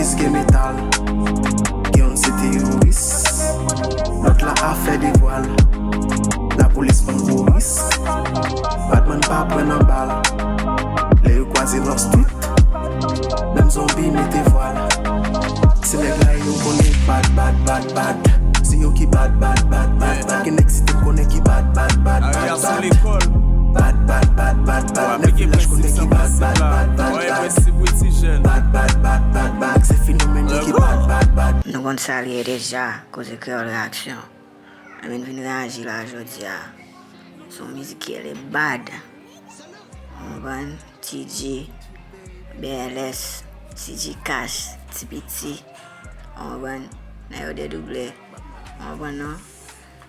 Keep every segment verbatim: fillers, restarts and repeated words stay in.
Ke metal, gen youn se teyoris, lòt la ap fè devwa l. Lapolis pran gwo risk, Batman pa pran nan bal. Lè yo kwaze nan street, menm zonbi mete vwal. Se nèg la yo konnen bad, bad, bad, bad. Se yo ki bad, bad, bad, bad, bad. Gen nèg site m konnen ki bad, bad, bad, bad, bad. Bad, bad, bad, bad, bad. Nèg vilaj konnen ki bad, bad, bad, bad, bad. Bad, bad, bad, bad, bad. Se fenomèn yo ki bad, bad, bad. Nou konn sa l ye deja, Koze Kreyòl Reaksyon. Mwen vin reyaji la jodi a. Se yon mizik ki rele Bad. Ou konprann? T G, B L S, C G Cash, T P T. Ou konprann? Nèg yo dedouble. Ou konprann non?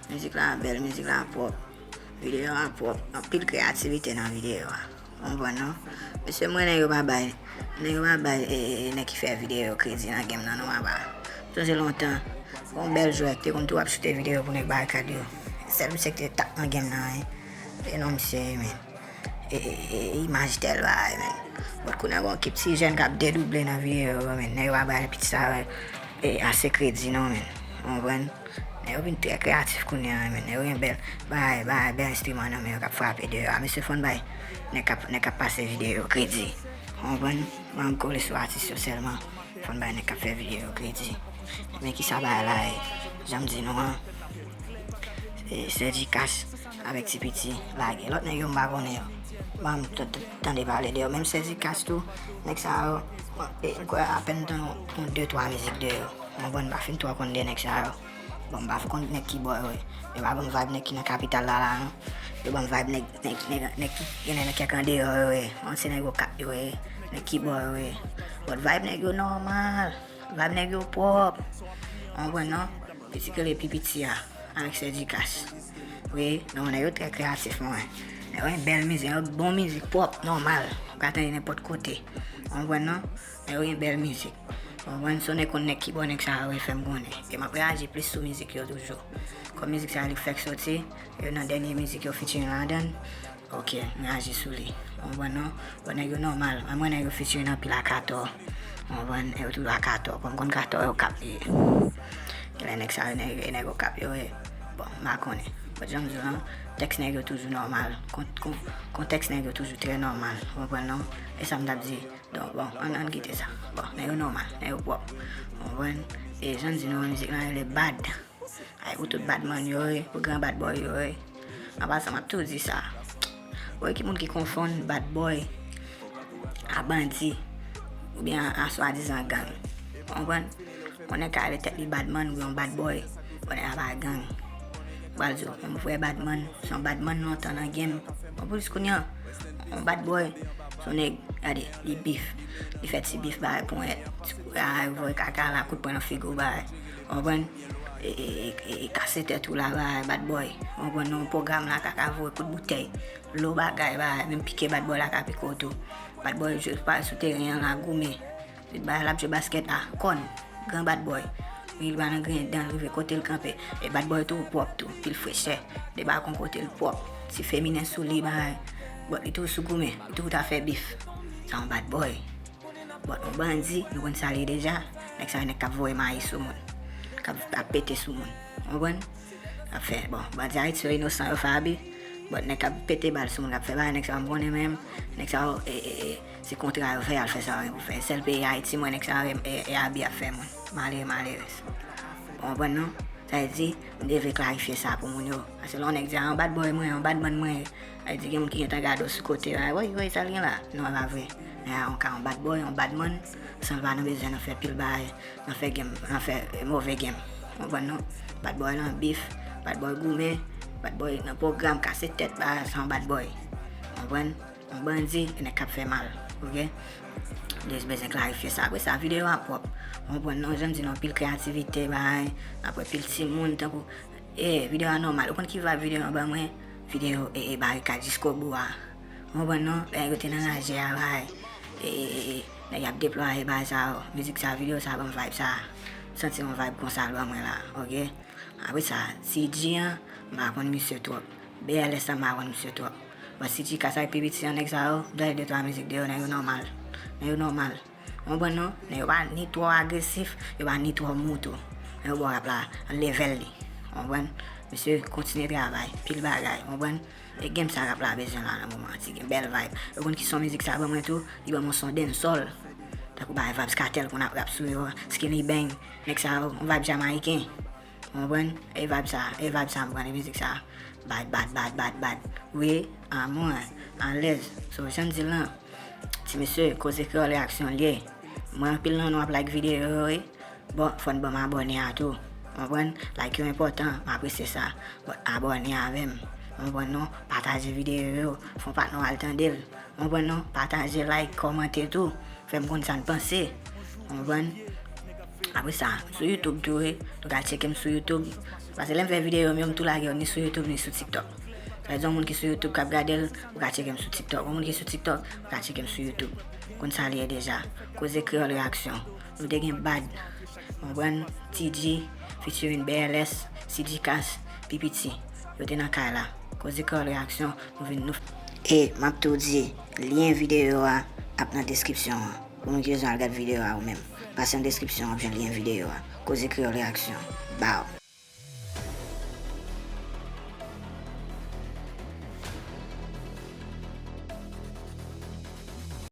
Mizik la bèl, mizik la pwòp. Videyo a pwòp. Anpil kreyativite nan videyo a. Ou konprann non? Mesye, mwen nèg yo pa bay, nèg yo pa bay, e, e, nèg ki fè videyo kredi nan game nan non, papa. Sonje lontan, yon bèl jwèt, te konn tou ap choute videyo pou nèg Barikad yo. Sèl misye ki te tap nan game nan, e, e non misye, men. E, e, e, e imaj tèl bagay, men. But kounye a gon kèk ti jèn k ap dedouble nan videyo yo, men. Nèg yo pa bay piti sa, e, ase kredi non, men. Ou konprann? Nèg yo vin trè kreyatif kounye a, men. Nèg yo gen bèl bagay, bagay, bèl enstriman nan men yo k ap frape deyò a. Mesye, fò n bay nèg k ap, nèg k ap pase videyo kredi. Ou konprann? Ban m kole sou atis yo sèlman. Fò n bay nèg k ap fè videyo kredi. Men kisa bagay la ye? Jan m di nou an, se, se G Cash avèk T P T lage. Lòt nèg yo m pa konnen yo. Ban m t-, t-, tande pale de yo. Menm se G Cash tou, nèg sa yo, e, m kwè apèn m tande yon, yon de twa mizik de yo. Mwen bon, m pa fin twò konn de nèg sa yo. Bon, m pa konn nèg kibò yo ye. Yo pa ban m vibe nèg ki nan kapital la la non. Yo ban m vibe nèg, nèg, nèg, nèg ki gen nèg kèk andeyò yo ye. Bon, se nèg Okap yo ye. Nèg kibò yo ye. But vibe nèg yo nòmal. Vibe nèg yo pwòp. Ou konprann non? Piti ki rele pi piti a, avèk Sè Dikash. Wi, non, nèg yo trè kreyatif, mwen. Nèg yo gen bèl mizik, nèg yo bon mizik pwòp, nòmal. Ou ka tande nenpòt kote. Ou konprann non? Nèg yo gen bèl mizik. Ou konprann? Si w nèk konn nèg kibò nèg sa yo, fè m konnen. E m ap reyaji plis sou mizik yo toujou. Kòm mizik sa yo li fèk soti, yo nan dènye mizik yo featuring ladan l. Ok, m reyaji sou li. Ou konprann non? Bon, nèg yo nòmal. Mwen, mwen nèg yo featuring anpil ak Atò. Ou konprann? Nèg yo toujou ak Atò. Kòm konn k Atò e Okap li ye. Genlè nèg sa yo, nèg, e nèg Okap yo ye. Bon, m pa konnen. But jan m di w lan, tèks nèg yo toujou nòmal. Kon-, kon-, kontèks nèg yo toujou trè nòmal. Ou konprann non? E sa m t ap di. Donk, bon, ann, ann kite sa. Bon, nèg yo nòmal, nèg yo pwòp. Ou konprann? E jan m di nou, mizik lan rele Bad. Ay, pou tout badman yo ye, pou gran bad boy yo ye. An pasan, m ap toujou di sa. Ou wè ki moun ki konfonn bad boy a bandi, oubyen a, a swadizan gang. Ou konprann? Yon nèg ka rele tèt li badman oubyen yon bad boy, bon, nèg la pa gang. M pral di w, yon vrè badman, se yon badman lontan nan game. Bon, pou jis kounye a, yon bad boy, se yon nèg, gade, li bif. Li fè ti bif, bagay ponyèt. Ti kou, ay, voye kaka la, kout pwen nan figi w, bagay. Ou konprann? E, e, e, e, e kase tèt ou la, bagay, bad boy. Ou konprann non, pwogram la, kaka voye kout boutèy. Lo bagay, bagay, menm pike bad boy la ka pike w tou. Bad boy jwe pa sou teren an la, goumen. Li bay l ap jwe baskèt a kòn, gran bad boy. Wi, li pa nan griyen dan l, rive kote l kanpe. E bad boy tou pwòp tou, pil frechè. Debake yon kote l pwòp. Ti feminen sou li, bagay. But li toujou sou goumen, li toujou ta fè bif. Sa yon bad boy. But yon bandi, nou konn sa l ye deja. Nèg sa yo nèg k ap voye mayi sou moun. K ap, ap pete sou moun. Ou konprann? Ap fè, bon, bandi Ayiti yo inosan, yo fè abi. But nèg k ap pete bal sou moun, k ap fè bagay, nèg sa yo m konnen menm. Nèg sa yo, e, e, e, se kontra yo fè, y al fè sa yo gen pou fè. Sèl peyi Ayiti, mwen, nèg sa yo, e, e, e abi ap fè moun. Malere, malerèz. Ou konprann non? Sa vle di, m te vle klarifye sa pou moun yo. Paske lè yon nèg di, "A, yon bad boy mwen, yon bad man mwen," sa vle di, gen moun ki gentan gade w sou kote, a, woy, woy, sa l gen la? Non, e pa vre. Nèg la yon ka yon bad boy, yon bad man, san l pa nan bezwen nan fè pil bagay, nan fè game, nan fè, e, move game. Ou konprann non? Bad boy lan bif, bad boy goumen, bad boy nan pwogram, kase tèt, bagay, sa yon bad boy. Ou konprann? Yon bandi, e nèg k ap fè mal, oke? M te jis bezwen klarifye sa. Apre sa, videyo a pwòp. Ou konprann non, jan m di nou, anpil kreyativite, bagay. Apre pil timoun, tankou, e, videyo a nòmal. Ou konn ki vibe videyo an ban mwen? Videyo, e, e, Barikad jiskobou a. Ou konprann non? Lè yo te nan raje a, bagay. E, e, e, e, nèg y ap deplwaye, bagay sa yo. Mizik sa, videyo sa ban m vibe sa. M santi yon vibe konsa l ban mwen la, oke? Apre sa, C G an, m pa konn misye twòp. B L S an, m pa konn misye twòp. Bon, C G Cash ak P P T an, nèg sa yo, m tande de twa mizik de yo, nèg yo nòmal. Nèg yo nòmal. Ou konprann non? Men yo pa ni twò agresif, yo pa ni twò mou tou. Men yo ba w rap la an level li. Ou konprann? Mesye, kontinye travay, pil bagay. Ou konprann? E game sa rap la bezwen la nan moman an, ti gen bèl vibe. Ou konn ki son mizik sa ban mwen tou? Li ban mwen son dancehall. Tankou bagay Vybz Kartel konn ap rap sou yo, Skinny Bang, nèg sa yo, yon vibe jamayiken. Ou konprann? E vibe sa, e vibe sa m pran nan mizik sa. Bad, bad, bad, bad, bad. Wi, amou, alèz. So, jan m di l lan, ti mesye, Koze Kreyòl Reaksyon l ye. Mwen anpil nan nou ap like videyo yo, wi. Bon, fò n ban m abòne a tou. Ou konprann? Like yo enpòtan, m apresye sa. Bon, abòne avè m. Ou konprann non? Pataje videyo yo, fè yon patnè w al tande l. Ou konprann non? Pataje, like, kòmante tou. Fè m konn sa n panse. Ou konprann? Apre sa, m sou YouTube tou, wi. Nou ka tcheke m sou YouTube. Paske lè m fè videyo m yo, m tou lage yo ni sou YouTube, ni sou TikTok. Sa vle di, yon moun ki sou YouTube k ap gade l, ou ka tcheke m sou TikTok. Yon moun ki sou TikTok, ou ka tcheke m sou YouTube. Konn sa l ye deja. Koze Kreyòl Reaksyon. Nou te gen Bad. Ou konprann? T G, featuring B L S, C G Cash, P P T. Yo te nan kay la. Koze Kreyòl Reaksyon, nou vin nou. E m ap tou di, lyen videyo a ap nan deskripsyon an. Pou moun ki bezwen al gad videyo a ou menm, pase nan deskripsyon an, w ap jwenn lyen videyo a. Koze Kreyòl Reaksyon. Bow.